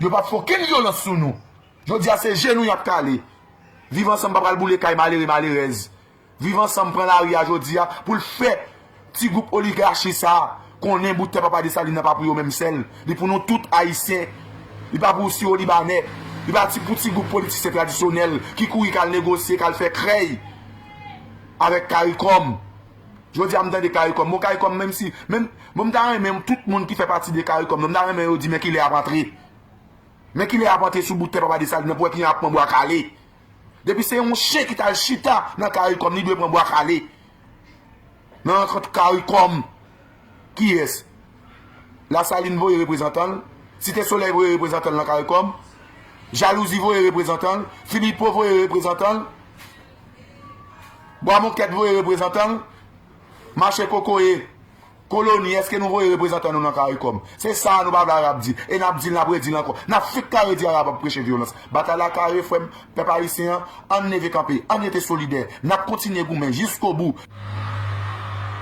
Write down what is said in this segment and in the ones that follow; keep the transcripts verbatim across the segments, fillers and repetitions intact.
Yo p ap fè okenn vyolans sou nou. Jodi a se je nou y ap kale. Viv Ansanm pa pral boule kay malere, malerèz. Viv Ansanm pran lari a jodi a pou l fè ti gwoup oligachi sa a konnen bout tè Papa Desalin nan pa pou yo menm sèl. Li pou nou tout Ayisyen. Li pa pou Siwo Libanè. Li pa ti pou ti gwoup politisyen tradisyonèl ki kouri k al negosye, k al fè krèy avèk Karikòm. Jodi a m tande Karikòm. Bon, Karikòm, menm si, menm, bon, m ta renmen tout moun ki fè pati de Karikòm nan, m ta renmen yo di men kilè y ap antre. Men kilè y ap antre sou bout tè Papa Desalin nan pou wè kilè y ap pran bwa kale. Depi se yon chen ki t al chita nan Karikòm, li dwe pran bwa kale. Nan rankont Karikòm, kiyès? Lasalin voye reprezantan l. Site Solèy voye reprezantan l nan Karikòm. Jalouzi voye reprezantan l. Filipo voye reprezantan l. Bwa Monkèt voye reprezantan l. Mache kokoye. Koloni, èske nou voye reprezantan nou nan Karikòm? Se sa a nou pa vle Arab di. E n ap di l, n ap redi l ankò. N ap fenk ka redi Arab ap preche vyolans. Batay la kare, frè m, pèp ayisyen an, ann leve kanpe, ann rete solidè. N ap kontinye goumen jiskobou.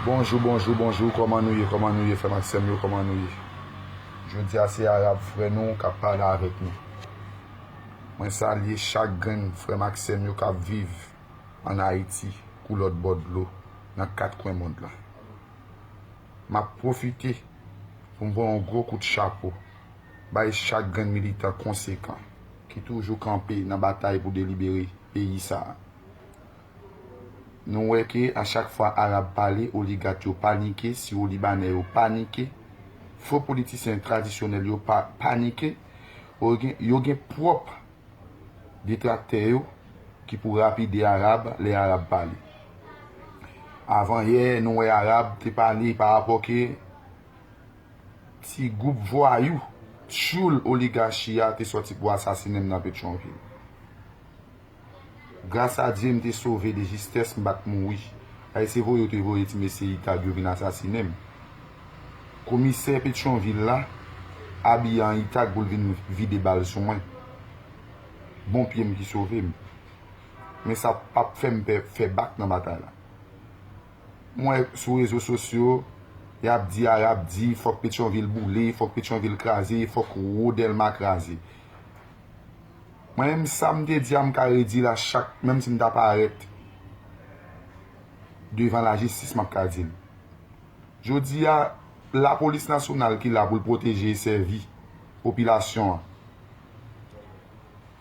Bonjou, bonjou, bonjou. Kòman nou ye? Kòman nou ye, frè m ak sè m yo? Kòman nou ye? Jodi a, se Arab, frè nou, k ap pale avèk nou. Mwen salye chak grenn frè m ak sè m yo k ap viv ann Ayiti kou lòt bò dlo nan kat kwen mond lan. M ap pwofite pou m voye yon gwo kout chapo bay chak grenn militan konsekan ki toujou kanpe nan batay pou delibere peyi sa a. Nou wè ke a chak fwa Arab pale, oligat yo panike, Siwo Libanè yo panike, fo politisyen tradisyonèl yo pa, panike, yo gen, yo gen pwòp detraktè yo ki pou rapide Arab lè Arab pale. Avanyè, nou wè Arab te pale pa rapò ke ti gwoup vwayou, tchoul oligachi a te sòti pou asasinen m nan Petyonvil. Gras a Dye, m te sove de jistès, m pa t mouri. Ay se voye yo te voye ti mesye Itag yo vin asasinen m. Komisè Petyonvil la abiye an Itag pou l vin vide bal sou mwen. Bon pye m ki sove m. Men sa p ap fè m pè fè bak nan batay la. M wè sou rezo sosyo, y ap di Arab di, fòk Petyonvil boule, fòk Petyonvil kraze, fòk Wo Dèlma kraze. Mwen menm, sa m te di a, m ka redi l a chak, menm si m ta parèt devan lajistis, m ap ka di l. Jodi a, lapolis nasyonal ki la pou l pwoteje e sèvi popilasyon an,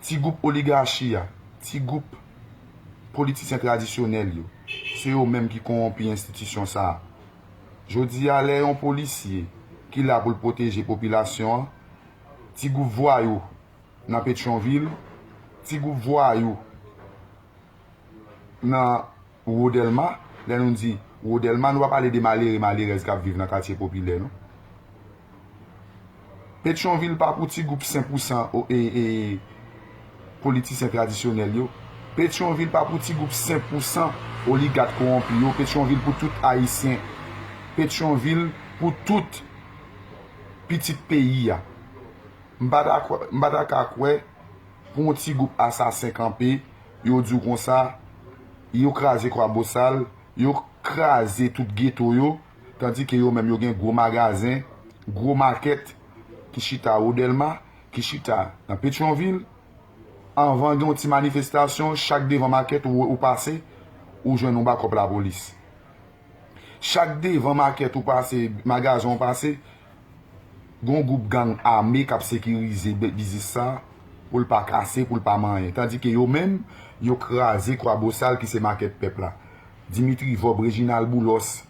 ti gwoup oligachi a, ti gwoup politisyen tradisyonèl yo, se yo menm ki kowonpi enstitisyon sa a. Jodi a, lè yon polisye ki la pou l pwoteje popilasyon an, ti gwoup vwayou nan Petyonvil, ti gwoup vwayou nan Wo Dèlma, lè nou di Wo Dèlma, nou pa pale de malere, malerèz k ap viv nan katye popilè, non. Petyonvil pa pou ti gwoup senk pou san o, e, e, politisyen tradisyonèl yo. Petyonvil pa pou ti gwoup senk pou san oligat kowonpi yo. Petyonvil pou tout Ayisyen. Petyonvil pou tout pitit peyi a. M pa ta kwè, m pa ta ka kwè pou yon ti gwoup asasen kanpe, yo di w konsa, yo kraze Kwabosal, yo kraze tout geto yo, tandike yo menm yo gen gwo magazen, gwo makèt ki chita Wo Dèlma, ki chita nan Petyonvil. Anvan gen yon ti manifestasyon, chak devan makèt ou, ou pase, ou jwenn yon bakòp lapolis. Chak devan makèt ou pase, magazen w pase, gen yon gwoup gang ame k ap sekirize be-, biznis sa a pou l pa kase, pou l pa manyen. Tandike yo menm, yo kraze Kwabosal ki se makèt pèp la. Dimitri Vòb, Reginald Boulos,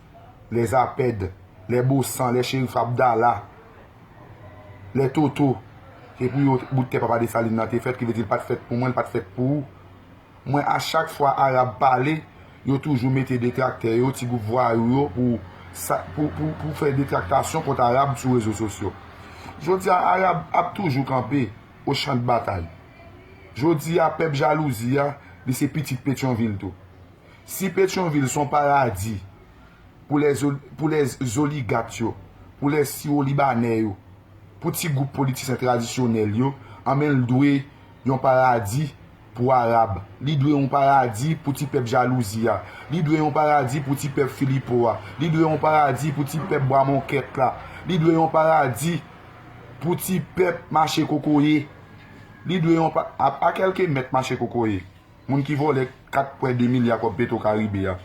Lèzapèd, Lèbosan, Lècherif Abdala, Lètoto. Se pou yo bout tè Papa Desalin nan te fèt, ki vle di l pa t fèt pou mwen, l pa t fèt pou ou. Mwen, a chak fwa Arab pale, yo toujou mete detraktè yo, ti gwoup vwayou yo, pou sa, pou, pou, pou fè detraktasyon kont Arab sou rezo sosyo. Jodi a, Arab ap toujou kanpe o chan de batay. Jodi a, pèp jalouzi a, li se pitit Petyonvil tou. Si Petyonvil se yon paradi, pou lè, pou lè zoligat yo, pou lè siwo libanè yo, pou ti gwoup politisyen tradisyonèl yo, anben l dwe yon paradi pou Arab. Li dwe yon paradi pou ti pèp jalouzi a. Li dwe yon paradi pou ti pèp Filipo a. Li dwe yon paradi pou ti pèp Bwa Monkèt la. Li dwe yon paradi Pou ti pèp mache kokoye. Li dwe yon pa, a, a kèlke mèt mache kokoye. Moun ki vòlè kat pwen de milya kòb Petro Caribe a.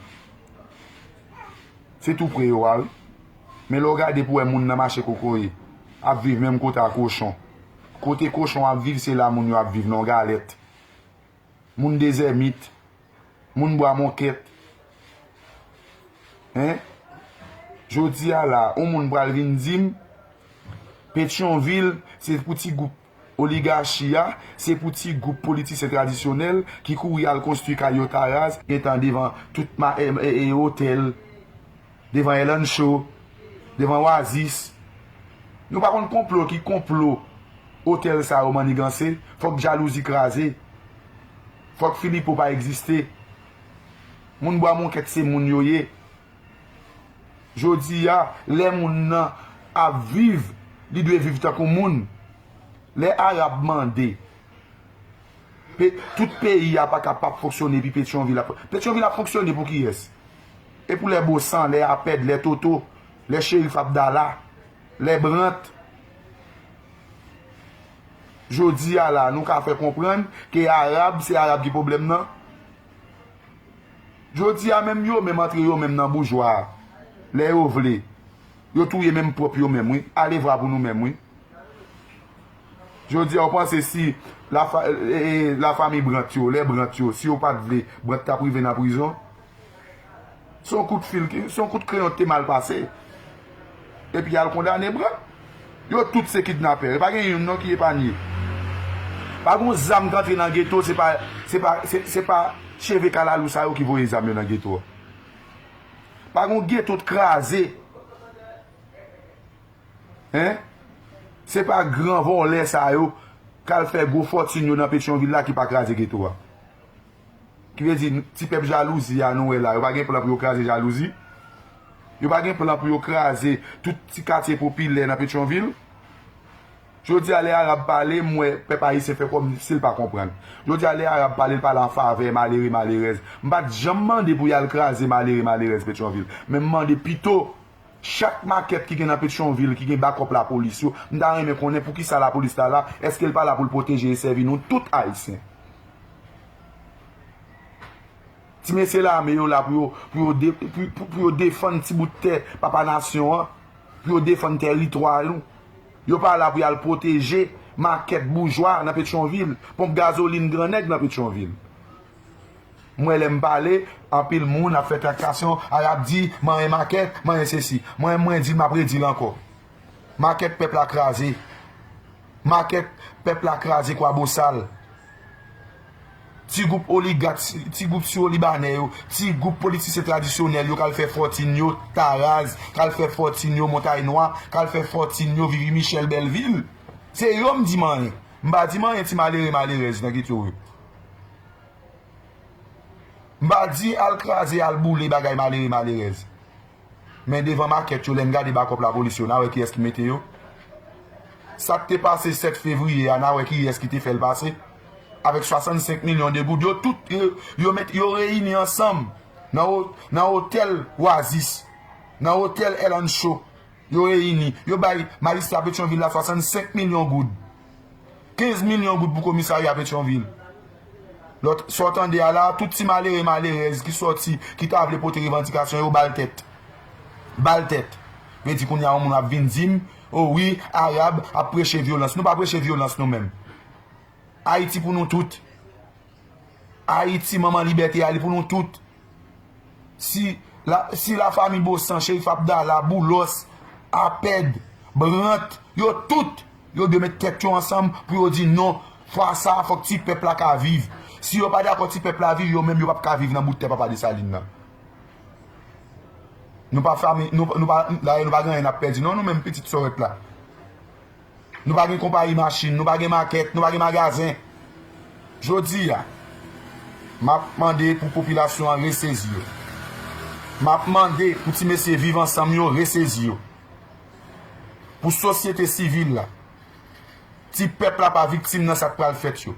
Se tou pre yo a, wi. Men lè w gade pou wè moun nan mache kokoye, ap viv menm kote a kochon. Kote kochon ap viv, se la moun yo ap viv nan yon galèt. Moun dezè mit, moun bwa monkèt. Hein? Jodi a la, yon moun pral vin di m, Petyonvil, se pou ti gwoup oligachi a, se pou ti gwoup politisyen tradisyonèl ki kouri al konstwi kay yo ta raz, gentan devan tout ma, e, e, e, otèl, devan L and Show, devan Oasis. Nou pa konn konplo ki konplo otèl sa yo manniganse, fòk jalouzi kraze, fòk Filipo pa egziste. Moun bwa monkèt se moun yo ye. Jodi a, lè moun nan ap viv, li dwe viv tankou moun. Lè Arab mande, pe, tout peyi a pa ka p ap fonksyone epi Petyonvil ap, Petyonvil ap fonksyone pou kiyès? E pou lè Bosan, lè Apèd, lè Toto, lè Cherif Abdala, lè Brant? Jodi a la, nou ka fè konprann ke Arab, se Arab ki pwoblèm nan? Jodi a menm yo menm antre yo menm nan boujwa a. Lè yo vle. Yo touye menm pwòp yo menm, wi. Ale vwa pou nou menm, wi. Jodi a, w panse si lafa, e, e, lafanmi Brant yo, lè Brant yo, si yo pa t vle, Brant t ap rive nan prizon? Se yon kout fil, ki- se yon kout kreyon ki te mal pase. Epi y al kondane Brant. Yo tout se kidnapè. Pa gen youn non ki epanye. Pa gen zam k antre nan geto, se pa, se pa, se, se pa cheve kalalou sa yo ki voye zam yo nan geto a. Pa gen geto t kraze. Hein? Se pa gran vòlè sa yo k al fè gwo fòtin yo nan Petyonvil la ki pa kraze geto a. Ki vle di, ti pèp jalouzi a nou wè la, yo pa gen plan pou yo kraze jalouzi. Yo pa gen plan pou yo kraze tout ti katye popilè nan Petyonvil. Jodi a, lè Arab pale, m wè pèp ayisyen fè kòm si l pa konprann. Jodi a, lè Arab pale, l pale an favè malere, malerèz. M pa t janm mande pou y al kraze malere, malerèz Petyonvil. Men m mande pito, chak makèt ki gen nan Petyonvil, ki gen bakòp lapolis yo, m ta renmen konnen poukisa lapolis la la, èske l pa la pou l pwoteje e sèvi nou tout Ayisyen? Ti mesye lame yo la pou yo, pou yo de, pou, pou, pou yo defann ti bout tè papa nasyon an, pou yo defann tèritwa nou. Yo pa la pou y al pwoteje makèt boujwa nan Petyonvil, ponp gazolin gran nèg nan Petyonvil. M wè lè m pale, anpil moun ap fè traktasyon, Arab di, manyen makèt, manyen sesi. Mwen, mwen di l, m ap redi l ankò. Makèt pèp la kraze. Makèt pèp la kraze Kwabosal. Ti gwoup oligak, ti gwoup siwo libanè yo, ti gwoup politisyen tradisyonèl yo k al fè fòtin yo Taraz, k al fè fòtin yo Montay Nwa, k al fè fòtin yo Vivi Michèl Bèlvil. Se yo m di manyen. M pa di manyen ti malere malerèz nan geto yo. M pa di al kraze, al boule bagay malere, malerèz. Men devan makèt yo, lè n gade bakòp lapolis yo, n a wè kiyès ki mete yo. Sa k te pase sèt fevriye a, n a wè kiyès ki te fè l pase. Avèk swasannsenk milyon de goud, yo tout, yo, yo met, yo reyini ansanm nan o-, nan otèl Oasis, nan otèl L and Show. Yo reyini, yo bay majistra Petyonvil la swasannsenk milyon goud. Kenz milyon goud pou komisarya Petyonvil. Lòt, sa w tande a la, tout ti malere, malerèz ki sòti, ki ta vle pote revandikasyon yo, ba l tèt. Ba l tèt. Vle di kounye a yon moun ap vin di m, o wi, Arab ap preche vyolans. Nou pa preche vyolans nou menm. Ayiti pou nou tout. Ayiti, manman libète a, li pou nou tout. Si la, si lafanmi Bosan, Cherif Abdala, Boulos, Apèd, Brant, yo tout, yo dwe met tèt yo ansanm pou yo di non, fwa sa a, fòk ti pèp la ka viv. Si yo pa dakò ti pèp la viv, yo menm yo p ap ka viv nan bout tè Papa Desalin nan. Nou pa fami, nou, nou pa, dayè nou pa gen anyen n ap pèdi non, nou menm pitit Sòrèt la. Nou pa gen konpayi machin, nou pa gen makèt, nou pa gen magazen. Jodi a, m ap mande pou popilasyon an resezi yo. M ap mande pou ti mesye Viv Ansanm yo resezi yo. Pou sosyete sivil la, ti pèp la pa viktim nan sa k pral fèt yo.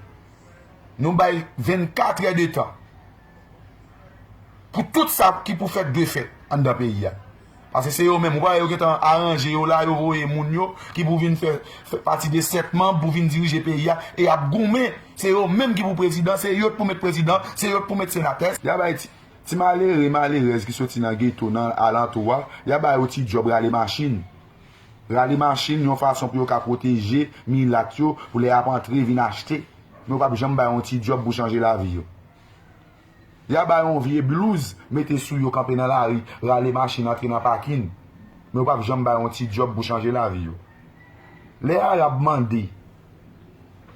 Nou bay vennkat è de tan pou tout sa ki pou fèt dwe fèt anndan peyi a. Paske se yo menm, ou pa wè yo gentan aranje yo la, yo voye moun yo ki pou vin fè, fè pati de sèt manm pou vin dirije peyi a, e y ap goumen. Se yo menm ki pou prezidan, se yo k pou met prezidan, se yo k pou met senatè. Y a bay ti, ti malere, malerèz ki soti nan geto, nan alantou a, y a ba yo ti djòb rale machin. Rale machin yon fason pou yo ka pwoteje milat yo, pou lè y ap antre vin achte. Men yo p ap janm ba yo yon ti djòb pou chanje lavi yo. Y a ba yo yon vye blouz, mete sou yo, kanpe nan lari, rale machin, antre nan pakin. Men yo p ap janm ba yo yon ti djòb pou chanje lavi yo. Lè Arab mande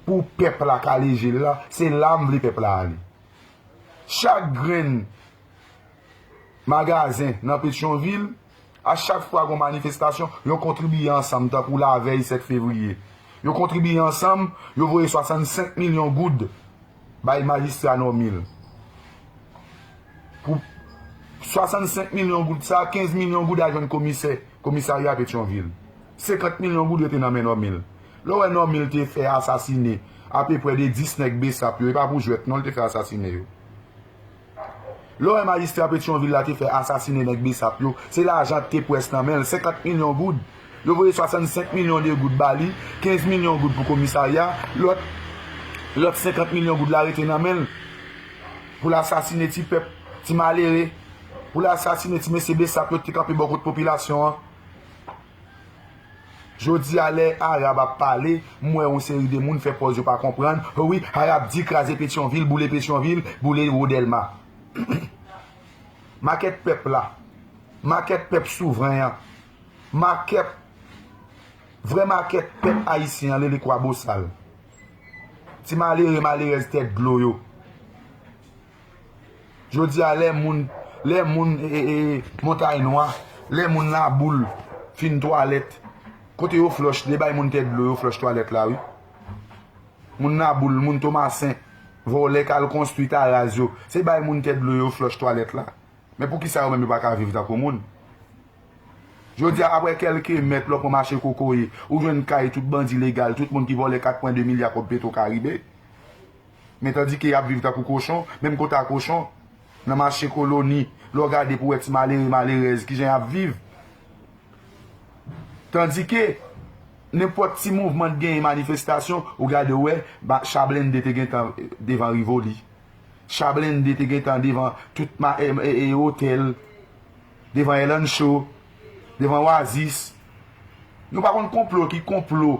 pou pèp la kale je l la, se la m vle pèp la ale. Chak grenn magazen nan Petyonvil, a chak fwa gon manifestasyon, yo kontribiye ansanm tankou lavèy sèt fevriye. Yo kontribiye ansanm, yo voye swasannsenk milyon goud bay majistra Normil. Pou swasannsenk milyon goud sa, kenz milyon goud al jwenn komisè, komisarya Petyonvil. Senkant milyon goud rete nan men Normil. Lè w wè Normil te fè asasine apeprè de dis nèg Besap yo, e pa pou jwèt non, li te fè asasine yo. Lè w wè majistra Petyonvil la te fè asasine nèg Besap yo, se lajan te pwès nan men l, senkant milyon goud. Yo voye swasannsenk milyon de goud ba li, kenz milyon goud pou komisarya, lòt, lòt senkant milyon goud la rete nan men l pou l asasine ti pèp, ti malere, pou l asasine ti mesye Besap yo ki te kanpe bò kot popilasyon an. Jodi a, lè Arab ap pale, m wè yon seri de moun fè pòz yo pa konprann. O wi, Arab di kraze Petyonvil, boule Petyonvil, boule Wodèlma. Makèt pèp la, makèt pèp souvren an, makèt, vrè makèt pèp ayisyen an, Lele Kwabosal. Ti malere, malerèz tèt dlo yo. Jodi a, lè moun, lè moun, e, e, e, Montay Nwa, lè moun Laboul fin twalèt, kote yo flòch, li bay moun tèt dlo yo flòch twalèt la, wi. Moun Laboul, moun Tomasen, vòlè k al konstwi taraz yo, se bay moun tèt dlo yo flòch twalèt la. Men poukisa yo menm yo pa ka viv tankou moun? Jodi a, apre kèlke mèt, lè w pran mache Kokoye, ou jwenn kay tout bandi legal, tout moun ki vòlè kat pwen de milya kòb Petro Karibe. Men tandike y ap viv tankou kochon, menm kota kochon, nan mache Koloni, lè w gade pou w wè ti malere, malerèz, kijan y ap viv. Tandike, nenpòt ti mouvman t genyen, manifestasyon, ou gade w wè, ba, cha blende te gentan devan Rivoli. Cha blende te gentan devan tout ma, e, e, e, otèl, devan L and Show, devan Oasis. Nou pa konn konplo ki konplo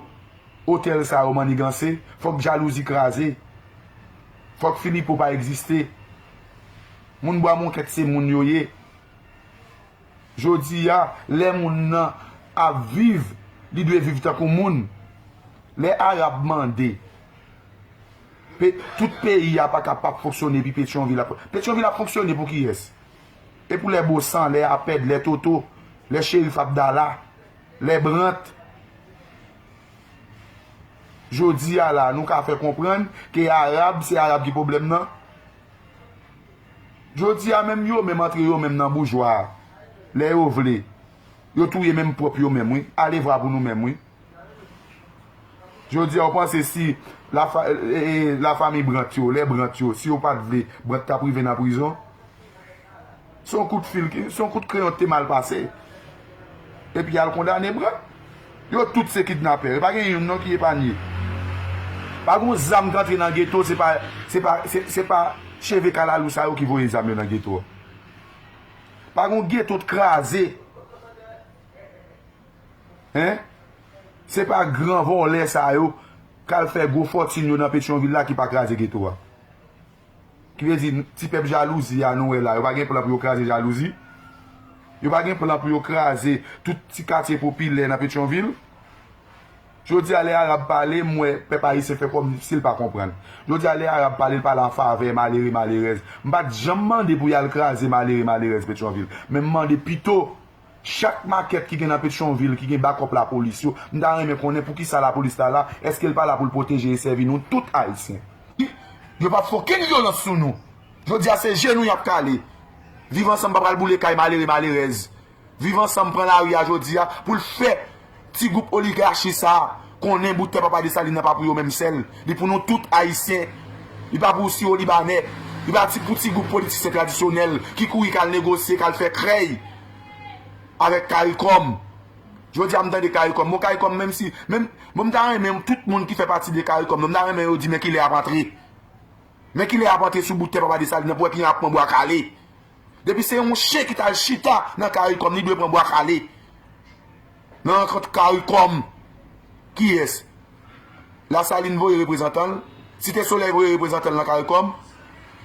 otèl sa yo manniganse. Fòk jalouzi kraze. Fòk Filipo pa egziste. Moun Bwa Monkèt se moun yo ye. Jodi a, lè moun nan ap viv, li dwe viv tankou moun. Lè Arab mande, pe, tout peyi a pa ka p ap fonksyone epi Petyonvil ap, Petyonvil ap fonksyone pou kiyès? E pou lè Bosan, lè Apèd, lè Toto, lè Cherif Abdala, lè Brant? Jodi a la, nou ka fè konprann ke Arab, se Arab ki pwoblèm nan? Jodi a menm yo menm antre yo menm nan boujwa a. Lè yo vle, yo touye menm pwòp yo menm, wi. Alevwa pou nou menm, wi. Jodi a, w panse si lafa, e, e, lafanmi Brant yo, lè Brant yo, si yo pa t vle, Brant t ap rive nan prizon? Se yon kout fil, se yon kout kreyon te mal pase. Epi y al kondane Brant. Yo tout se kidnapè. Pa gen youn non ki epanye. Pa gen yon zam k antre nan geto, se pa, se pa, se, se pa cheve kalalou sa yo ki voye zam yo nan geto a. Pa gen yon geto t kraze. Hein? Se pa gran vòlè sa yo k al fè gwo fòtin yo nan Petyonvil la ki pa kraze geto a. Ki vle di, ti pèp jalouzi a nou wè la, yo pa gen plan pou yo kraze jalouzi. Yo pa gen plan pou yo kraze tout ti katye popilè nan Petyonvil. Jodi a, lè Arab pale, m wè pèp ayisyen fè kòm si l pa konprann. Jodi a, lè Arab pale, l pale an favè malere, malerèz. M pa t janm mande pou y al kraze malere, malerèz Petyonvil. Men m mande pito, chak makèt ki gen nan Petyonvil, ki gen bakòp lapolis yo, m ta renmen konnen poukisa lapolis la la, èske l pa la pou l pwoteje e sèvi nou tout Ayisyen? Yo p ap fè okenn vyolans sou nou. Jodi a, se je nou y ap kale. Viv Ansanm pa pral boule kay malere, malerèz. Viv Ansanm pran lari a jodi a pou l fè ti gwoup oligachi sa a konnen bout tè Papa Desalin nan pa pou yo menm sèl. Li pou nou tout Ayisyen. Li pa pou Siwo Libanè. Li pa ti, pou ti gwoup politisyen tradisyonèl ki kouri k al negosye, k al fè krèy. avèk Karikòm. Jodi a m tande Karikòm. Bon, Karikòm, menm si, menm, bon, m ta renmen tout moun ki fè pati de Karikòm, non, m ta renmen yo di men kilè y ap antre. Men kilè y ap antre sou bout tè Papa Desalin nan pou wè kilè y ap pran bwa kale. Depi se yon chen ki t al chita nan Karikòm, li dwe pran bwa kale. Nan rankont Karikòm, kiyès? Lasalin voye reprezantan l. Site Solèy voye reprezantan l nan Karikòm.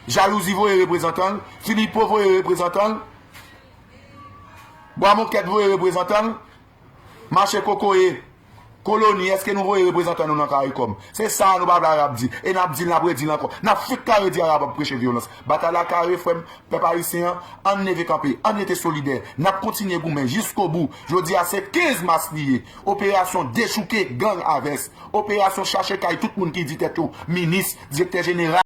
Jalouzi voye reprezantan l. Filipo voye reprezantan l. Bwa Monkèt voye reprezantan l. Mache kokoye. Koloni, èske nou voye reprezantan nou nan Karikòm? Se sa a nou pa vle Arab di. E n ap di l, n ap redi l ankò. N ap foutre kare di Arab ap preche vyolans. Batay la kare, frè m, pèp ayisyen an, ann leve kanpe, ann rete solidè. N ap kontinye goumen jiskobou. Jodi a se kenz mas li ye. Operasyon dechouke gang a vès. Operasyon chache kay tout moun ki di tèt yo minis, direktè jeneral.